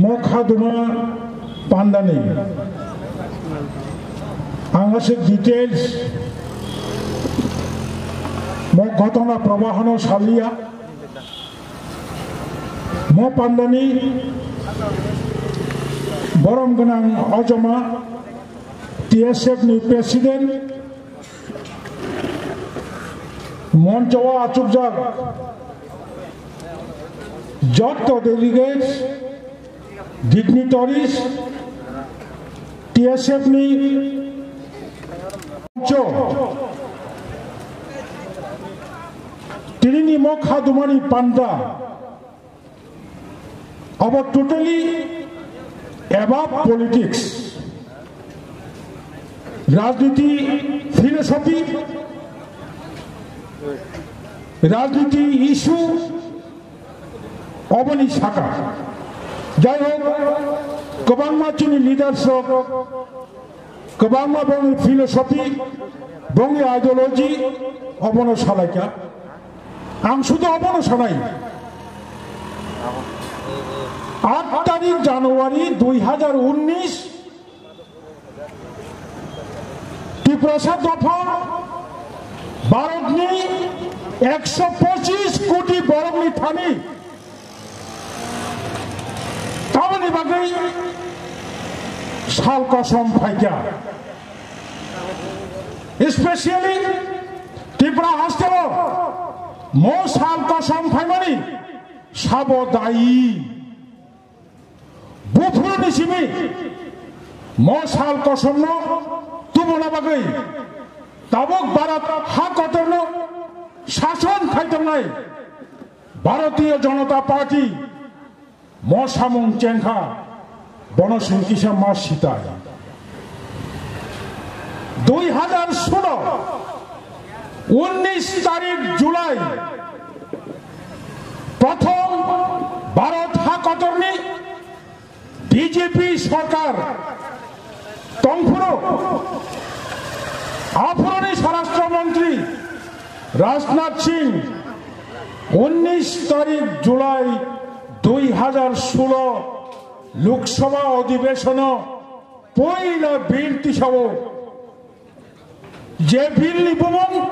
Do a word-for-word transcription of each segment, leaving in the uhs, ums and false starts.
Mo khaduma pandani ang aswk details mo ghotona probahano saliya. Mo pandani borom gwnang ojoma T S F ni president, moncho o achukjak jotto delegates, dignitaries, T S F ni cho tini ni mo khadumani panda abo totally above politics, rajniti philosophy, rajniti issue, oboni saka. Jai hok, kwbangma chini leaders rok, kwbangma bongni philosophy, bongni ideology, obono salaikha. Ang sudu obono sanai. Aat tarik January dui hajar unnish, Tiprasa dopha Bharatni ekso pochis koti borokni thani tamoni bagwi sal kosom phaikha. Especially Tripura hasteo mo sal kosom phaimani sabo dayi. Buphuruni simi mo sal kosomno tubuna bagwi tabuk Bharat ha kotorno sason khai tongnai Bharatiya Janata Party mo samung chengkha, bono chwng kisa ma sitai. Dui hajar sulo, unnish tarik July, prothom Bharat ha kotorni B J P sorkar tongphuru aphuruni Swarashtra Montri Rajnath Singh unnish tarik July dui hajar sulo Lok Sabha Adhibeshon o poila bill tisao. Je bill ni bumung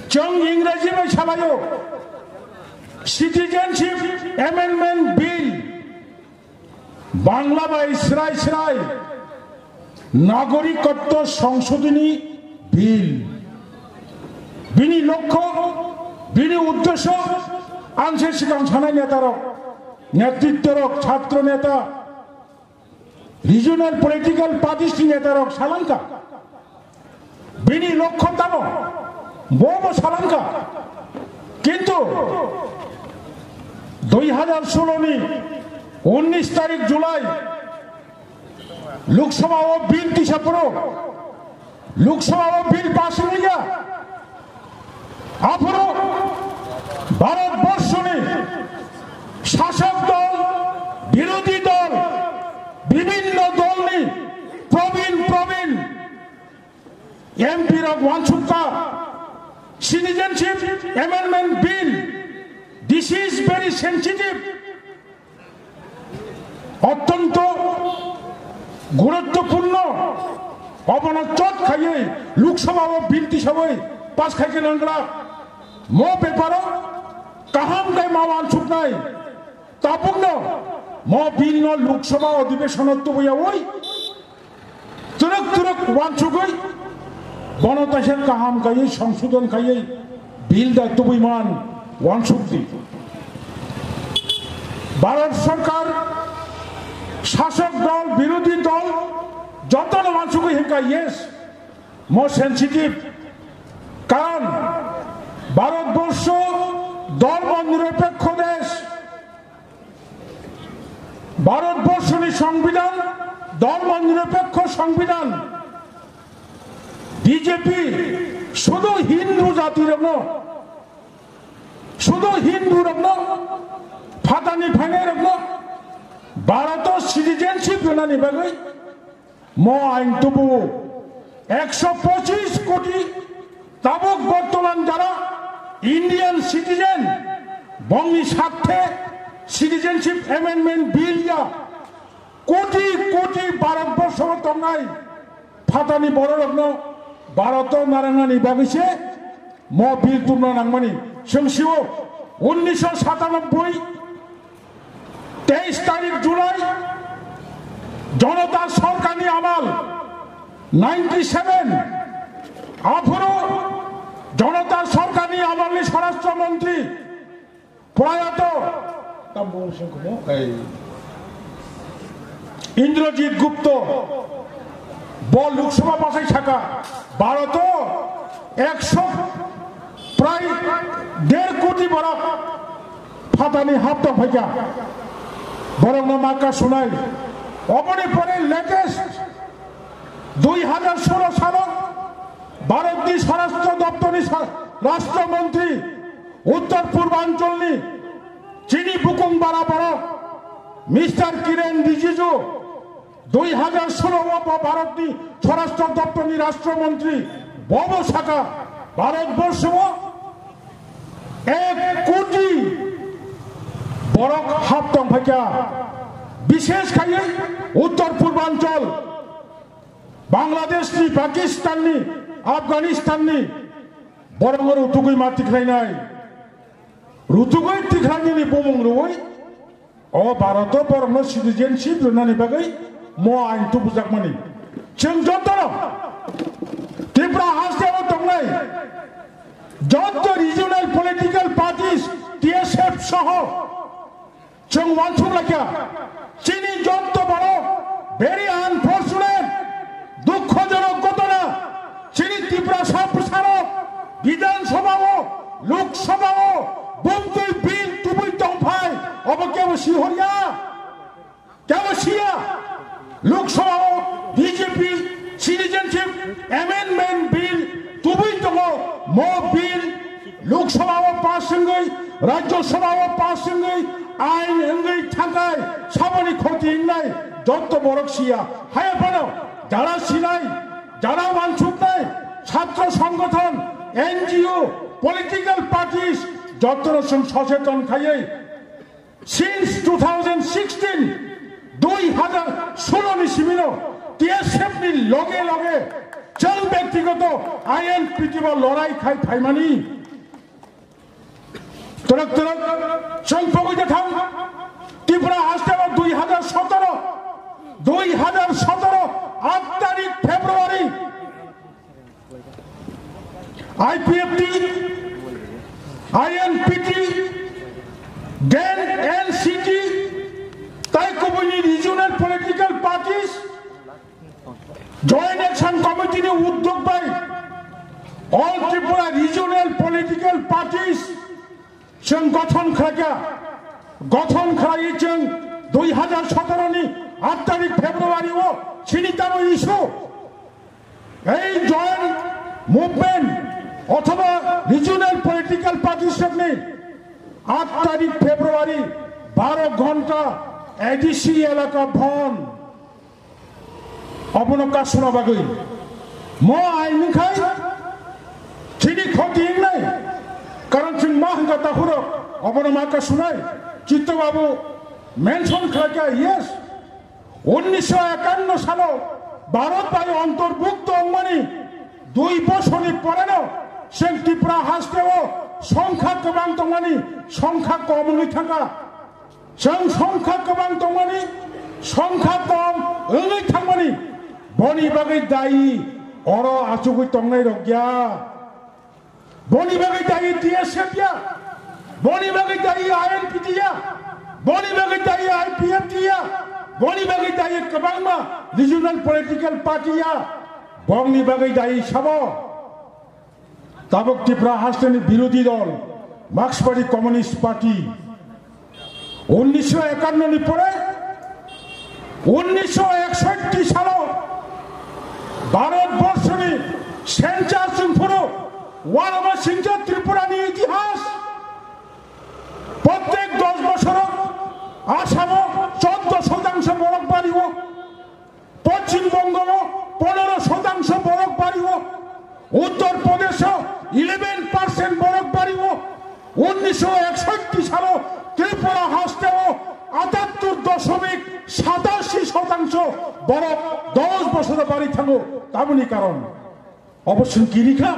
chwng Ingraji bai salaio, Citizenship Amendment Bill, Bangla bai srai srai Nagorikotto Songshodhoni Bill. Bini lokho, bini uddesho, ang se sikang sanai netarok, netritworok, chhatro neta, regional political parties ni netarok salangkha. Bini lokho tamo, bobo salangkha. Kintu dui hajar sulo ni unnish tarik July Lok Sabha o bill tisa phuru, Lok Sabha o bill pass wngya. Aphuru Bharat borshoni sasok dol, birodhi dol, bibhinno dolni probin probin M P rok wansukha, Citizenship Amendment Bill, this is very sensitive. Ottonto guruttopurno, obono chot khaiwi Lok Sabha o bill tisawi pass khaikhe nangla. Mo beparo kaham khe ma wansuknai. Tabukno mo bill no Lok Sabha adhibeshon o tubuyawi twrwk twrwk wansugwi bono taisa kaham khaiwi songsodhon khaiwi bill da tubui man wansuk di. Bharat Sarkar, sasok dol, birodhi dol, jotono wansugwi hinkha yes, mo sensitive. Karon Bharatborsho dhormo nirapekho desh, Bharatborshoni Songbidan dhormo nirapekho Songbidan. B J P sudu Hindu jatirokno, sudu Hindurokno, phatani phainairokno Bharato citizenship rwnani bagwi mo ain tubu ekso pochis koti tabuk bortoman jara Indian citizen bongni sarthe Citizenship Amendment Bill ya koti koti Bharat borso o tongnai phatani bororokno Bharat o narwknani bagwi se mo bill tubuna nangmani. Chwng sio unnisho satanoboi teis tarik July Jonota Sorkarni amal ninety seven, aphuru Jonota Sorkarni amalni Swarashtra Montri Proyato, tamo wng sing kumo, ei, Indrajit Gupta, bo Lok Sabha bachai saka, Bharat o ekso prai der koti borok phatani hap tong phaikha. Borokno maka sunai. Oboni pore latest dui hajar solo salo Bharatni Swarashtra Doptorni sa-, Rashtra Montri Uttor Purbancholni chini bukung bara borok Mister Kiren Rijiju dui hajar solo o bo Bharatni Swarashtra Doptorni Rashtra Montri bobo saka Bharat borso o ek koti borok hap tong phaikha, bishesh khaiwi Uttor Purbanchal, Bangladeshni, Pakistanni, Afghanistanni borokno rutugwi ma tikhlainai. Rutugwi tikhlainani bumung rwui o Bharat o borokno citizenship rwnani bagwi mo ain tubujakmani. Chwng jotono Tripura haste o tongnai joto regional political parties, T S F soho chwng uansuk laikha. Chini jotto borok very unfortunate, dukhojonok ghotona. Chini Tiprasa bwsarok Bidhan Sabha o, Lok Sabha o bumtwi bill tubui tongphai, obo kebo sihorya? Kebo siya? Lok Sabha o B J P Citizenship Amendment Bill tubui tongo. Mo bill Lok Sabha o pass wngwi, Rajya Sabha o pass wngwi, ain wngwi thangkhai, saboni khoti wngnai, jotto borok siya. Haya phano jara sinai, jara uansuknai, chhatro songgothon, N G O, political parties, jottono chwng socheton khaiwi, since two thousand sixteen, dui hajar solo ni simino T S F ni loge loge chwng byaktigoto I N P T bo lorai khai phaimani. Twrwk twrwk chwng pogwi de thang. Tripura haste o dui hajar sotoro, dui hajar sotoro, aat tarik February, I P F T, I N P T, then N C T, tai kubuni regional political parties, Joint Action Committee ni uddog bai All Tripura Regional Political Parties chwng gothon khlaikha. Gothon khlaiwi chwng dui hajar sotoro ni aat tarik February o sini tamo issue. Ei joint movement othoba regional political parties rokni aat tarik February baro ghonta A D C elaka bondh. Obono kasuna bagwi mo ain wngkhai chini khoti wngnai. Karon chwng ma hwnkha takhurok obono ma kasunai. Chitto Babu mention khlaikha, yes. Unnisho ekanno salo Bharat bai ontorbhukto wngmani dui bosorni poreno chwng Tripura hasteo songkha kwbang tongmani songkha kom wngwi thangkha. Chwng songkha kwbang tongmani songkha kom wngwi thangmani boni bagwi dayi oro achugwi tongnai rok ya. Boni bagwi dayi T S F ya, boni bagwi dayi I N P T ya, boni bagwi dayi I P F T ya, boni bagwi dayi kwbangma regional political party ya, bongni bagwi dayi sabo. Tabuk Tripura hasteni birodhi dol Marxist Party, Communist Party, unnisho ekanno ni pore unnisho eksotti salo Bharat borshoni census chwng phuru uanama singcha Tripura ni itihas. Prottek dos bosoro Assam o choddo shotangsho borok bari o, Poschim Bongo o pondro shotangsho borok bari o, Uttar Pradesh o eleven percent borok bari o, unnisho eksotti salo Tripura haste o borok dos bosoro bari thango, tamoni karon. Obo chwng kiri kha.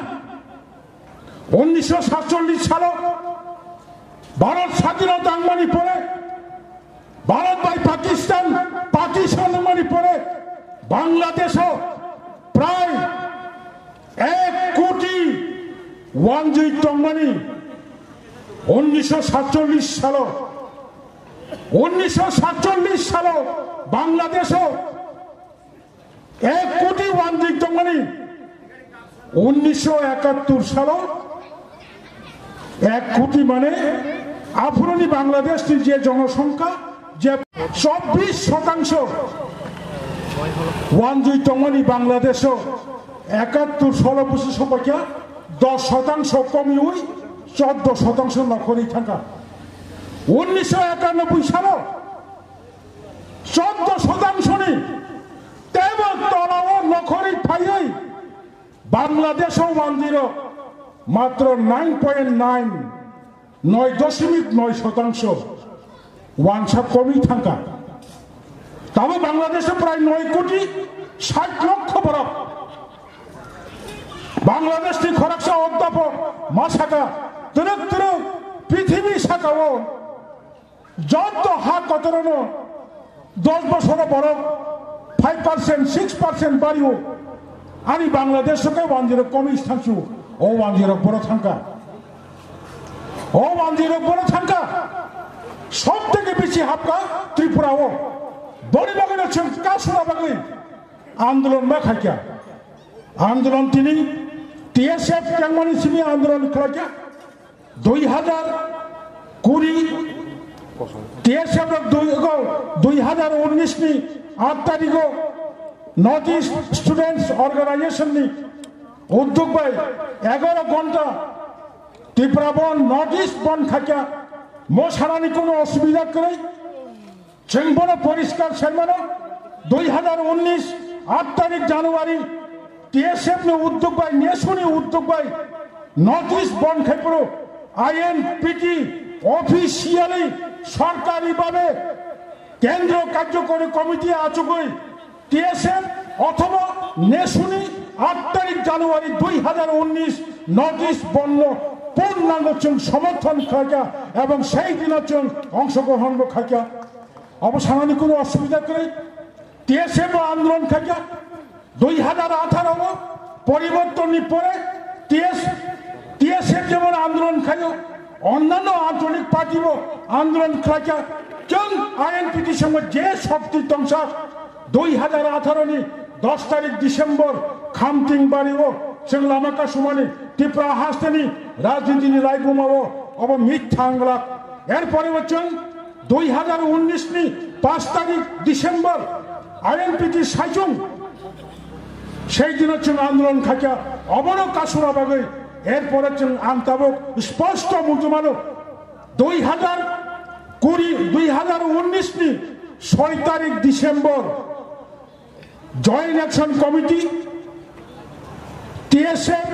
Unnisho satchollish salo Bharat sadhinota wngmani pore, Bharat bai Pakistan, Pakistan wngmani pore, Bangladesho prai ek koti wanjwi tongmani. Unnisho satchollish salo, unnisho satchollish salo Bangladesho ek koti wanjwi tongmani. Unnisho ekattor salo ek koti mane aphuruni Bangladeshni je jonosongkha, je chobbish shotangsho wanjwi tongmani Bangladesho ekattor salo busi sopakya, dos shotangsho komiwi choddo shotangsho nokhorwi thangkha. Unnisho ekanobboi salo choddo shotangsoni tebo tolao nokhorwi phaiwi Bangladesho wanjwirok matro nine point nine, noi doshimik noi shotangsho wansa komi thangkha. Tamo Bangladesho prai noi koti sait lokkho borok. Bangladeshni khoroksa odhapok ma saka, twrwk twrwk prithibi sakao joto ha kotorono dos bosoro borok five percent, six percent bario. Ani Bangladesho khe wanjwirok komi thangsu, o wanjwirok boro thangkha. O wanjwirok boro thangkha. Sob theke besi hapkha Tripurao. Boni bagwino chwng kasuna bagwi andolon ma khaikha. Andolon tini T S F kengmani simi andolon khlaikha. Dui hajar kuri T S F rok dui, go, dui hajar unnish ni aat tarikh o North East Students Organization ni uddog bai egaro ghonta Tripura bon, North East bon khaikha. Mo sanani kono osubida kwrwi. Chwng bono poriskar saimano, dui hajar unnish aat tarikh January, T S F ni uddog bai, nesu ni uddog bai, North East bon khaiphuru I N P T officially sorkari bhabe Kendro Karjokori Committee achugwi T S F othoba nesuni aat tarikh January dui hajar unnish North East bonno purnango chwng somorthon khlaikha ebong sei dino chwng ongshogrohon bo khaikha. Obo sanani kono osubida kwrwi. T S F bo andolon khaikha. Dui hajar atharo o poribortonni pore T S, T S F jemon andolon khaio, onnanno ancholik party bo andolon khlaikha. Chwng I N P T songbo je shokti tongsa, dui hajar atharo ni dos tarikh December Khamting bari o chwng lama kasumani Tripura hasteni rajniti ni laibuma o obo mitha wngla. Er pore bo chwng dui hajar unnish ni paanch tarikh December I N P T saichung sei dino chwng andolon khaikha, obono kasuna bagwi. Er pore chwng ang tabuk sposto muchumano dui hajar kuri, dui hajar unnish ni soi tarikh December Joint Action Committee, T S F,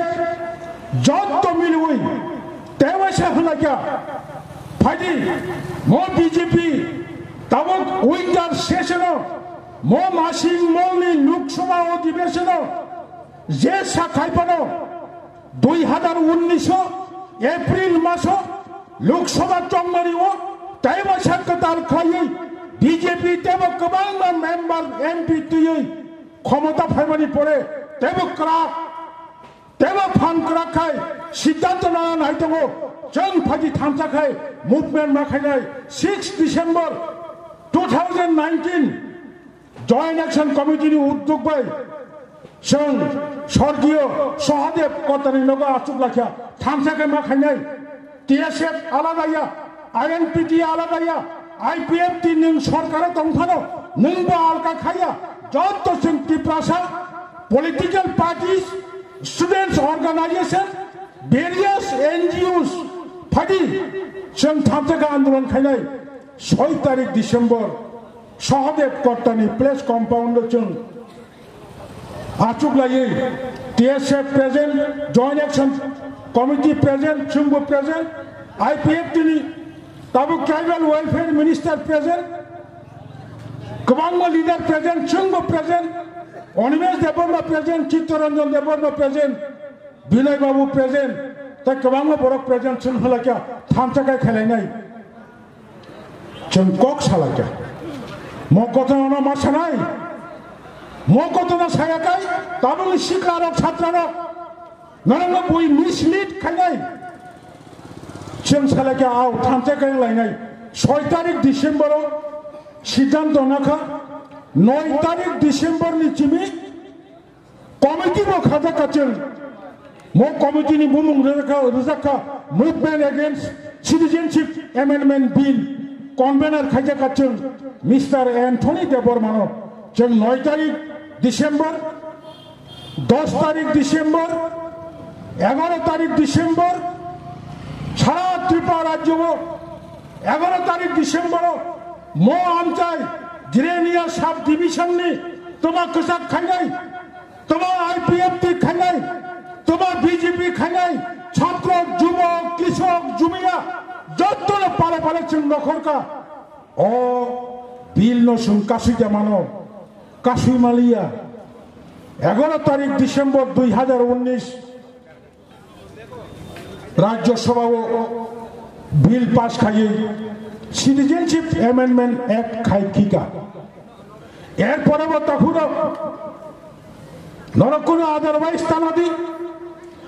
jotto milwi teiwaisa hwnlakya. Phaidi, mo B J P tabuk winter session o, mo masing molni Lok Sabha odhibeshon o je sa khai phano, dui hajar unnish o April maso Lok Sabha chongmari o teibo sa kwtal khlaiwi B J P teibo kwbangma member M P twiwi khomota phaimani pore teibo kwrak, teibo phan kwrak khai siddhanto nana nai tongo. Chwng phaidi thansa khai movement ma khainai six December two thousand nineteen. Joint Action Committee ni uddog bai chwng sorgiyo Sahadev Kottani nogo achuk lakha, thansa khe ma khainai. T S F alada ya, I N P T alada ya, I P F T nwng sorkaro tong phano nwng bo alka khaya. Jotto chwng Tiprasa political parties, students organization, various N G Os phaidi chwng thansa khe andolon khainai. Soi tarikh December, Sahadev Kottani place compound o chwng achuk laiwi T S F present, Joint Action Committee present, chwngbo present, I P F T ni tabuk Tribal Welfare Minister present, Kwbangma leader present, chwngbo present, Animesh Debbarma present, Chittaranjan Debbarma present, Binoy Babu present, tei kwbangma borok present, chwng hwlakya thansa kai khelainai. Chwng kok salakya. Mo kotono ma sanai. Mo kotono sayakai, tabukni siklarok, chatrarok. Norokno bui mislead khainai. Chwng salakya au thansa kai lainai. Soi tarik December o siddhanto nakha. Noi tarik December ni chimi committee bo khajak kha chwng. Mo committee ni bumung rwjakha, rwjakha Movement Against Citizenship Amendment Bill. Convener khaijak kha chwng Mister Anthony Debbarma no. Chwng noi tarik December, dos tarik December, egaro tarik December, sara Tripura rajyo o egaro tarik December o mo amchai Jirania sub division ni toma kwchak khainai, toma I P F T khainai, toma B J P khainai, chhatro, jubok, krisok, jumiya, jotto no pare pare chwng nokhorka. O bill no chwng kasui da mano, kasui maliya. Egaro tarik December dui hajar unnish Rajya Sabha o bill pass khaiwi Citizenship Amendment Act khai khika. Er pore bo takhurok norok kuno otherwise tanadi,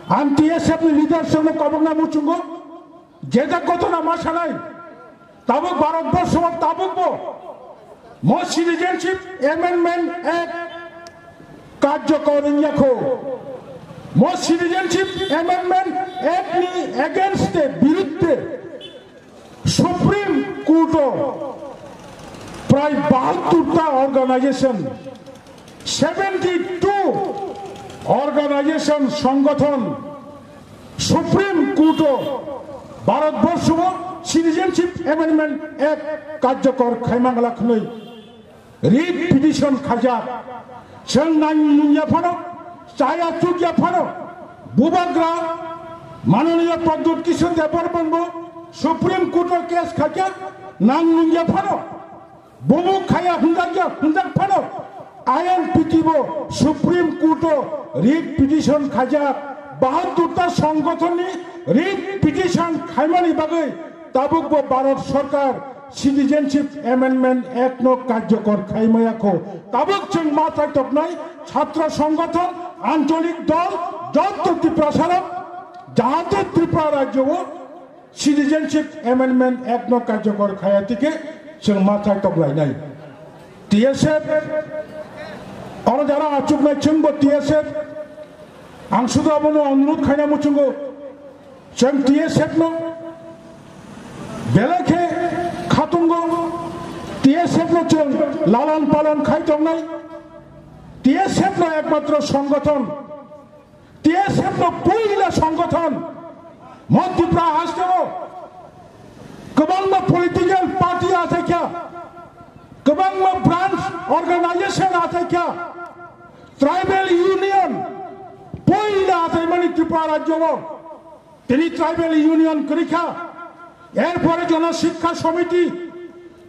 ang T S F ni leader songno kobokna muchungo, jeta kotona ma sanai. Tabuk Bharat borso o tabuk bo mo Citizenship Amendment Act karjokor wngya kho. Mo Citizenship Amendment Act ni against e, birudde Supreme Court o prai bahattur ta organization, seventy two organization, songgothon Supreme Court o Bharat borso o Citizenship Amendment Act karjokor khaimangla khwnwi writ petition khaijak. Chwng nang nungya phano, chaya chukya phano, bubagra Mananiya Pradyut Kishore Debbarma bo Supreme Court o case khaijak, nang nungya phano. Bumu khaya hwnjakya, hwnjak phano I N P T bo Supreme Court o writ petition khaijak, bahattur ta songgothon ni writ petition khaimani bagwi tabuk bo Bharat Sarkar Citizenship Amendment Act no karjokor khaimaya kho. Tabuk chwng ma chaitoknai chhatra songgothon, ancholik dol, jotto Tiprasarok jahate Tripura rajyo o Citizenship Amendment Act no karjokor khaya tike chwng ma chaitok lainai. T S F, oro jara achuknai chwngbo T S F, ang sudu abono onurudh khaina muchungo, chwng T S F no belai khe khatungo, T S F no chwng lalan palan khai tongnai, T S F no ekmatro songgothon, T S F no puila songgothon, mo Tripura haste o kwbangma political party achaikha, kwbangma branch organization achaikha, tribal union puila achaimani Tripura rajyo o tini tribal union kwrwikha. Erpore Jono Shikkha Samiti,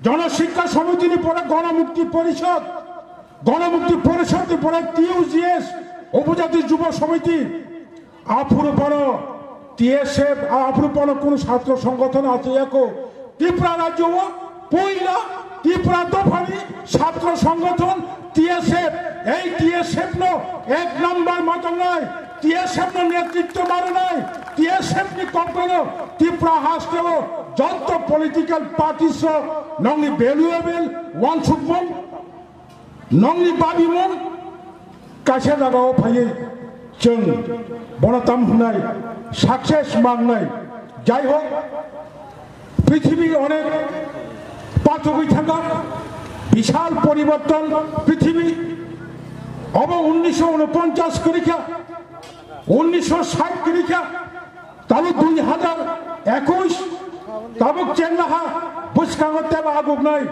Jono Shikkha Samiti ni pore Gono Mukti Porishod, Gono Mukti Porishod ni pore T U J S, Upojati Jubo Samiti, aphuru pano T S F, aphuru pano kunu satro songgothon achayako. Tripura rajyo o puila Tripura dophani satro songgothon T S F, ei T S F no ek number ma tongnai, T S F no netritwo ma rwnai, T S F ni kokno Tripura haste o jotto political parties rok nongni valuable uansukmung, nongni babimung kaisa jagao phaiwi chwng bono tam hwnai success mangnai. Jai hok, prithibi onek pachogwi thangkha, bishal poriborton prithibi. Obo unnisho unoponchas kwrwikha, unnisho sait kwrwikha, talo dui hajar ekush, tabuk chenglaha bwskango teba aguknai.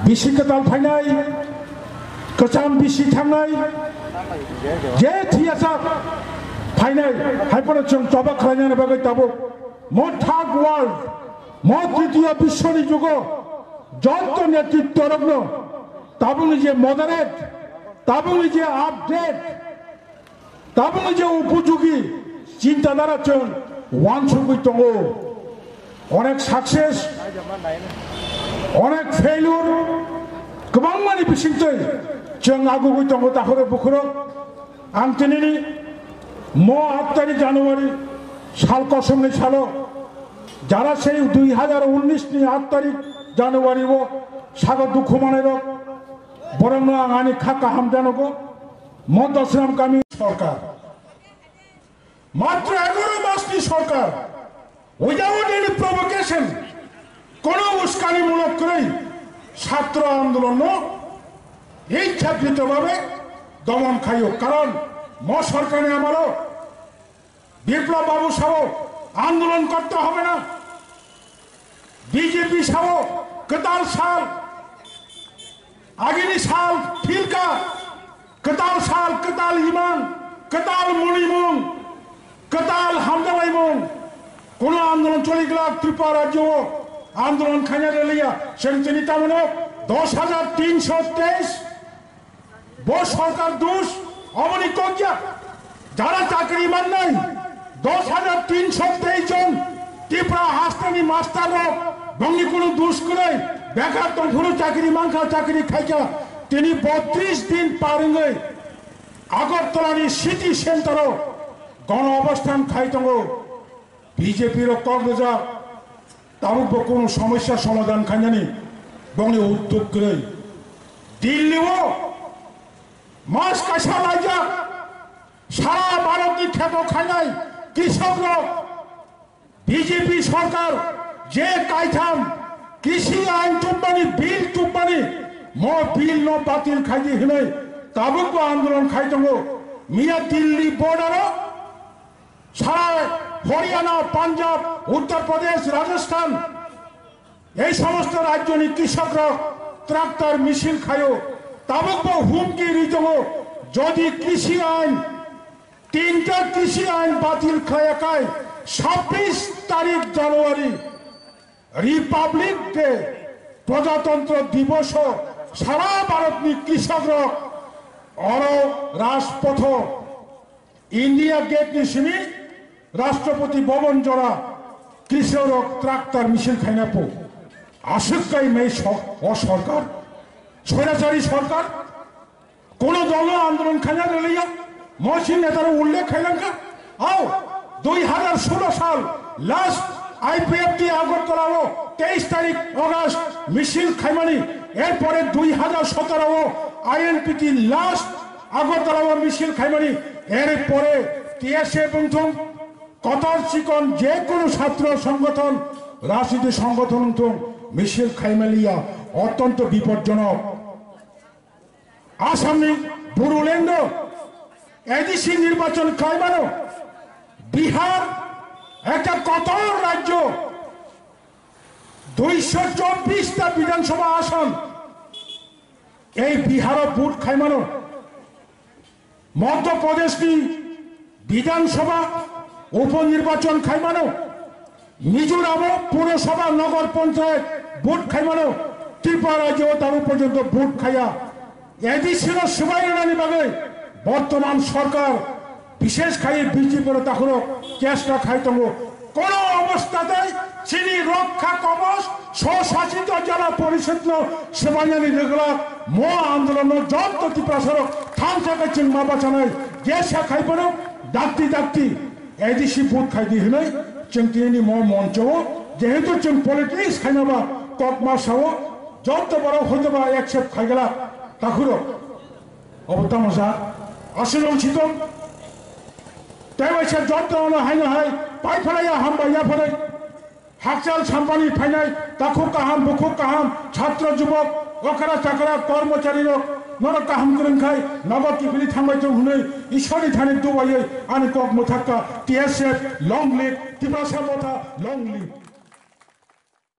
Bisi kwtal phainai, kwcham bisi thangnai, je thiyasa phainai, hai phano chwng choba khlainani bagwi tabuk mo third world, mo tritiyo biswoni jugo Joto netritworokno tabukni je moderate, tabukni je update, tabukni je upojogi chintadara chwng uansugwi tongo. Onek success, onek failure, kwbangmani bisingtwi chwng agugwi tongo takhurok bukhurok. Ang tinini mo aat tarik January sal kosongni salo jara sei dui hazar unnish ni aat tarik January o sago dukhu manai rok, borokno ang ani kha kaham janogo. Mo Dosram kami sorkar, matro egaro masni sorkar, without any provocation, kono uskanimulok kwrwi chhatro andolonno ichchakritobhabe domon khaio. Karon mo sorkarni amalo Biplab Babu sao andolon korte hobe na, B J P sao kwtal sal, agini sal philka, kwtal sal, kwtal imang, kwtal munimung, kwtal hamjalaimung. Kono andolon choli glak Tripura rajyo o andolon khaina rwliya, chwng tini tamono dos hajar tinsho teis. Bo sorkar dus, oboni kokya. Jara chakri mannai, dos hajar tinsho teis jon Tripura hasteni master rok, bongni kunu dus kwrwi, bekar tongphuru chakri mankha, chakri khaikha, tini botris din par wngwi Agartala ni city center o gono obosthan khai tongo. B J P rok kok rijak, tabuk bo kunu somosya somadhan khainani bongni uddog kwrwi. Delhi o mas kaisa laijak, sara Bharat ni kheto khainai krisok rok, B J P sorkar je kaitham krishi ain tubmani bill tubmani mo bill no batil khaidi hinwi tabuk bo andolon khai tongo. Miya Delhi border o Sara Haryana, Punjab, Uttar Pradesh, Rajasthan, ei somosto rajyoni krishokrok tractor misil khaio, tabukbo humki ri tongo, jodi krishi ain, tinta krishi ain batil khlaiyakhai, sabbish tarik January, Republic Day, Prajatantro Diboso, sara Bharatni krishokrok oro Rajpotho, India Gate ni simi Rashtrapati Bhavan jora krishokrok tractor misil khaina po. Aswk kai mai sok, o sorkar, swarajari sorkar, kono dolo andolon khaina rwliya, mosi netaro ullekh khailangkha. Ao, dui hazar solo sal last I P F T Agartala o teis tarik August misil khaimani, erpore dui hazar sotoro o I N P T last Agartala o misil khaimani, erpore T S F wngthung, kotor chikon je kono chhatro songgothon, rajniti songgothon wngthung, misil khaimaliya, ottonto bipodjonok. Asamni Borolendo A D C nirbachon khlaimano, Bihar ekta kotor rajyo, duisho chobbish ta Bidhan Sabha ason, ei Biharo vote khaimano, Madhya Pradeshni Bidhan Sabha uponirbachon khaimano, Mizoramo Purosabha Nagar Panchayat vote khaimano, Tripura rajyo tabuk porjonto vote khaiya. A D C no swbai rwnani bagwi bortoman sorkar, bishesh khai B J P rok takhurok chesta khai tongo. Kono obosthatei chini Raksha Kabach Swsasito Jela Porishod no swbainani rwgwlak mo andolon no joto Tiprasa rok thansa khe chwng ma bachanai jesa khai phano dakti dakti A D C vote khai di hinwi chwng tini mo moncho o jehetu chwng politics khaina ba kok ma sao joto borok hoito ba accept khai glak takhurok. Obo tamo sa? Aswk wng si tong? Tei waisa joto no haino hai pai phalai ya, hambai ya phalai. Hakchal sampani phainai, takhuk kaham, bukhuk kaham, chhatro jubok, okra chakra, kormochari rok, norok kaham kwrwng khai, nogo kiphilwi thangbai thung hwnwi Ishwarni thani duwaiwi ani kok mwthakka, T S F, long live, Tiprasa Motha, long live.